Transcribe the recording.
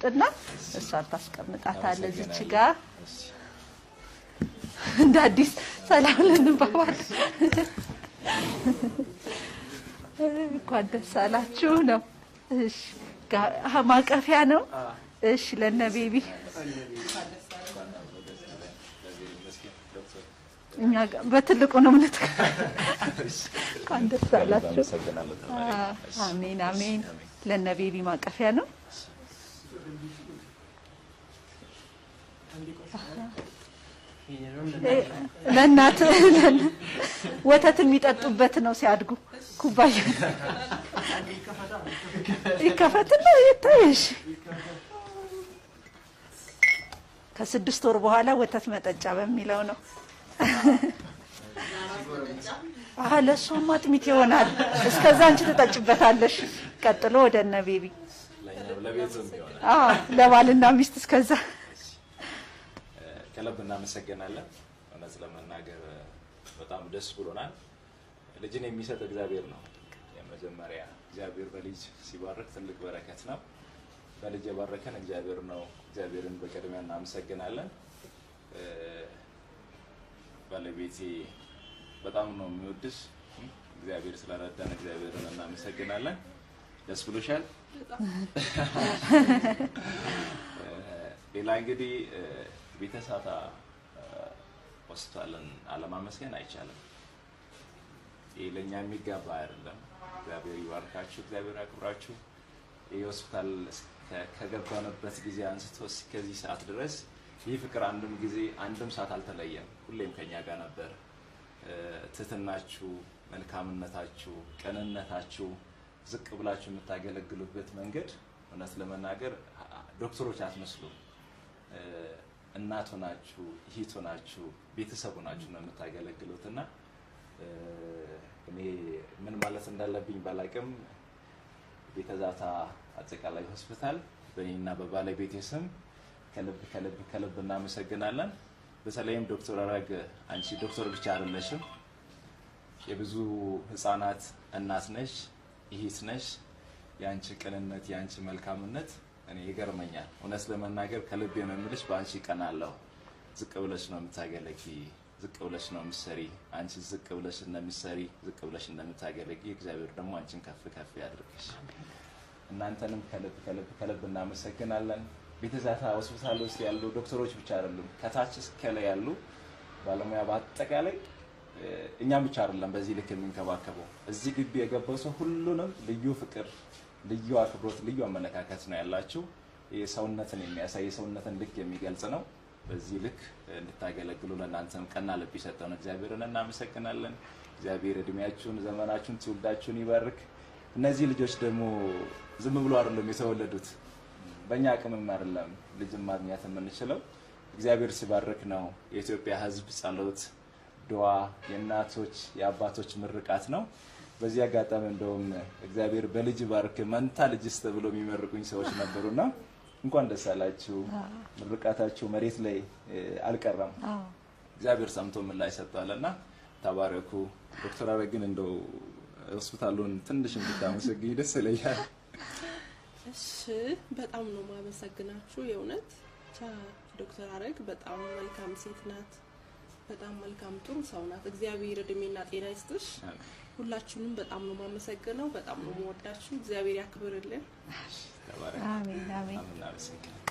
እና እሷን ታስቀምጣታለህ እዚች ጋር። እንደ አዲስ ሰላም ልንባባል። እንኳን ደስ አላችሁ ነው። እሺ፣ ማቀፊያ ነው። እሺ፣ ለነ ቤቢ እኛ በትልቁ ነው ምንት። እንኳን ደስ አላችሁ። አሜን አሜን። ለነ ቤቢ ማቀፊያ ነው። ለእናት ወተት የሚጠጡበት ነው ሲያድጉ። ኩባያ ይከፈትና ይታይሽ። ከ6 ወር በኋላ ወተት መጠጫ በሚለው ነው። አሀ፣ ለእሷማ አጥሚት ይሆናል። እስከዛ አንቺ ትጠጭበታለሽ። ቀጥሎ ወደ እነ ቤቢ፣ አዎ፣ ለባልና ሚስት እስከዛ። ከልብ እናመሰግናለን። እውነት ለመናገር በጣም ደስ ብሎናል። ልጅን የሚሰጥ እግዚአብሔር ነው። የመጀመሪያ እግዚአብሔር በልጅ ሲባርክ ትልቅ በረከት ነው። በልጅ የባረከን እግዚአብሔር ነው። እግዚአብሔርን በቅድሚያ እናመሰግናለን። ባለቤቴ በጣም ነው የሚወድሽ። እግዚአብሔር ስለረዳን እግዚአብሔርን እናመሰግናለን። ደስ ብሎሻል? ሌላ እንግዲህ ቤተሳታ ሆስፒታልን አለማመስገን አይቻልም። ይህ ለእኛ የሚገባ አይደለም። እግዚአብሔር ይባርካችሁ፣ እግዚአብሔር ያክብራችሁ። ይህ ሆስፒታል ከገባንበት ጊዜ አንስቶ እስከዚህ ሰዓት ድረስ ይህ ፍቅር አንድም ጊዜ አንድም ሰዓት አልተለየም። ሁሌም ከኛ ጋር ነበር። ትህትናችሁ፣ መልካምነታችሁ፣ ቅንነታችሁ፣ ዝቅ ብላችሁ የምታገለግሉበት መንገድ እውነት ለመናገር ዶክተሮች አትመስሉም። እናት ሆናችሁ፣ እህት ሆናችሁ፣ ቤተሰብ ሆናችሁ ነው የምታገለግሉት። እና እኔ ምን ማለት እንዳለብኝ ባላቅም ቤተዛታ አጠቃላይ ሆስፒታል በእኔና በባለቤቴ ስም ከልብ ከልብ ከልብ እናመሰግናለን። በተለይም ዶክተር አረግ፣ አንቺ ዶክተር ብቻ አይደለሽም፣ የብዙ ህፃናት እናት ነሽ፣ እህት ነሽ። የአንቺ ቅንነት፣ የአንቺ መልካምነት እኔ ይገርመኛል። እውነት ለመናገር ከልቤ ነው የምልሽ፣ በአንቺ ቀናለሁ። ዝቅ ብለሽ ነው የምታገለጊ፣ ዝቅ ብለሽ ነው የምትሰሪ። አንቺ ዝቅ ብለሽ እንደምትሰሪ፣ ዝቅ ብለሽ እንደምታገለጊ እግዚአብሔር ደግሞ አንቺን ከፍ ከፍ ያድርግሽ። እናንተንም ከልብ ከልብ ከልብ እናመሰግናለን። ቤተዛታ ሆስፒታል ውስጥ ያሉ ዶክተሮች ብቻ አይደሉም፣ ከታች እስከ ላይ ያሉ ባለሙያ በአጠቃላይ እኛም ብቻ አይደለም በዚህ ልክ የሚንከባከበው። እዚህ ግቢ የገባው ሰው ሁሉንም ልዩ ፍቅር፣ ልዩ አክብሮት፣ ልዩ አመለካከት ነው ያላችሁ። የሰውነትን የሚያሳይ፣ የሰውነትን ልክ የሚገልጽ ነው። በዚህ ልክ እንድታገለግሉ ለእናንተም ቀና ልብ የሰጠውን እግዚአብሔርን እናመሰግናለን። እግዚአብሔር እድሜያችሁን፣ ዘመናችሁን፣ ትውልዳችሁን ይባርክ። እነዚህ ልጆች ደግሞ ዝም ብሎ አይደለም የተወለዱት። በእኛ አቅምም አይደለም ልጅን ማግኘት የምንችለው፣ እግዚአብሔር ሲባርክ ነው። የኢትዮጵያ ሕዝብ ጸሎት፣ ድዋ፣ የእናቶች የአባቶች ምርቃት ነው። በዚህ አጋጣሚ እንደውም እግዚአብሔር በልጅ ባርክ፣ መንታ ልጅስ ተብሎ የሚመርቁኝ ሰዎች ነበሩና እንኳን ደስ አላችሁ። ምርቃታችሁ መሬት ላይ አልቀረም። እግዚአብሔር ሰምቶ ምላሽ ሰጥቷልና ተባረኩ። ዶክተር አረግን እንደው ሆስፒታሉን ትንሽ እንድታመሰግኝ ደስ ይለኛል። እሺ፣ በጣም ነው ማመሰግናችሁ። የእውነት ዶክተር አረግ በጣም መልካም ሴት ናት። በጣም መልካም ጥሩ ሰው ናት። እግዚአብሔር እድሜና ጤና ይስጥሽ። ሁላችሁንም በጣም ነው ማመሰግነው። በጣም ነው የምወዳችሁ። እግዚአብሔር ያክብርልን። ተባረክ። አሜን አሜን። እናመሰግናለን።